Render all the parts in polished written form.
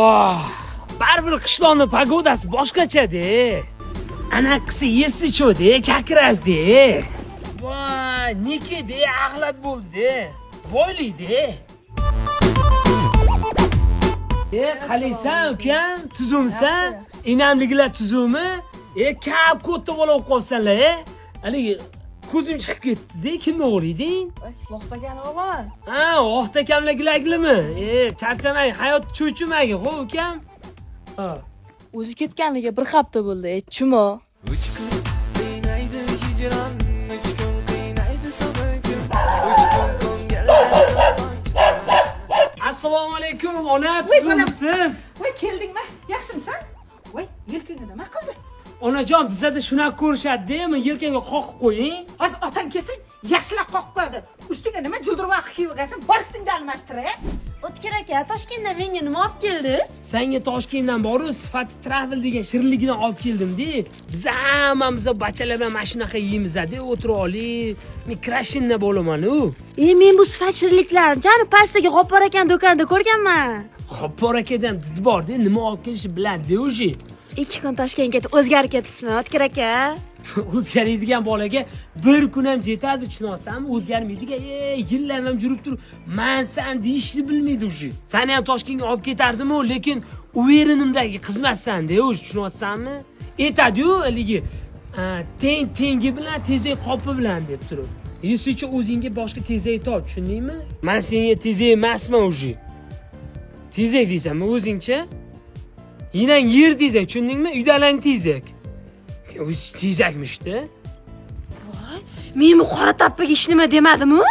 Voh, baribir qishloqni pagodasi boshqacha-de. Anaqisi yesicho-de, kakraz-de. Voy, niki-de, axlat bo'ldi-de. Boylik-de. E, qalaysan ukam? Tuzumsan? Inamligilar tuzumi? E, kap katta bola bo'lib qolsanlar, e? Haligi ko'zim chiqib ketdi-de, kimni o'g'riyding? Voqt akani o'g'liman. Ha, Voqt akamlargilagilimi? E, charchamang, hayot cho'chimagin, xo'p ukam? Ha. O'zi ketganiga bir hafta bo'ldi, e, chumo. Uch kun qiynaydi hijron, uch kun qiynaydi sog'inchim, uch kun ko'ngillar. Assalomu alaykum, ona, Voy, bolam. tuzumsiz? Voy, keldingmi? Yaxshimisan? Voy, yelkangga nima qildi? Onajon, bizada shunaqa ko'rishadi-da, yelkangga qoqib qo'ying. Hozir otang kelsin, yaxshilab qoqib qo'yadi. Ustingga nima juldirvoqi kiyib olgansan? Bor ustingni almashtir, e? O'tkir aka, Toshkentdan menga nima olib keldingiz? Senga Toshkentdan boru Sifati Travel degan shirinligidan olib keldim-de. Biz hammamiz bachalar bilan mana shunaqa yeymiz-da, o'tirib olib. Men krashinda bo'laman-u. E, men bu sifat shirinliklarni jani pastdagi G'oppor akani do'konida ko'rganman. G'oppor akadan did bor-da, nima olib kelishni biladi-da o'zi. 2 kun Toshkentga ketib o'zgarib ketibsizmi, O'tkir aka? O'zgaradigan bolaga bir kun ham jetadi, tushunolsanmi? O'zgarmaydigan, yillar ham yurib turib, man san deyishni bilmaydi o'zi. Seni ham Toshkentga olib ketardim-u, lekin уверенimdagi qizmassan-da, o'zi tushunolsanmi? Aytadi-yu, haligi, teng tengi bilan tezak qopi bilan deb turib. Yusufcha o'zingga boshqa tezak top, tushundingmi? Man senga tezak emasman o'zi. Tezak deysanmi o'zingcha? Yinang yer tezak, tushundingmi? Uydalang tezak. O'zi tezakmishda. Voy, men bu qora tappaga hech nima demadim-u?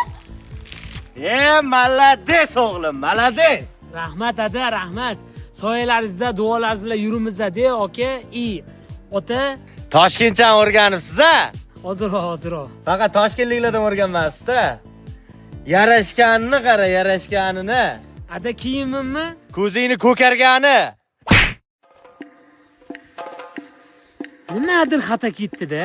E, malades o'g'lim, malades. Rahmat ada, rahmat. Soyalaringizda, duolaringiz bilan yurimiz-da, aka, i ota. Toshkentchani o'rganibsiz-a? Hozirroq, hozirroq. Faqat toshkentliklardan o'rganmassiz-da. Yarashganini qara, yarashganini. Ada kiyimimmi? Ko'zingni ko'kargani. Nimadir xato ketdi-da.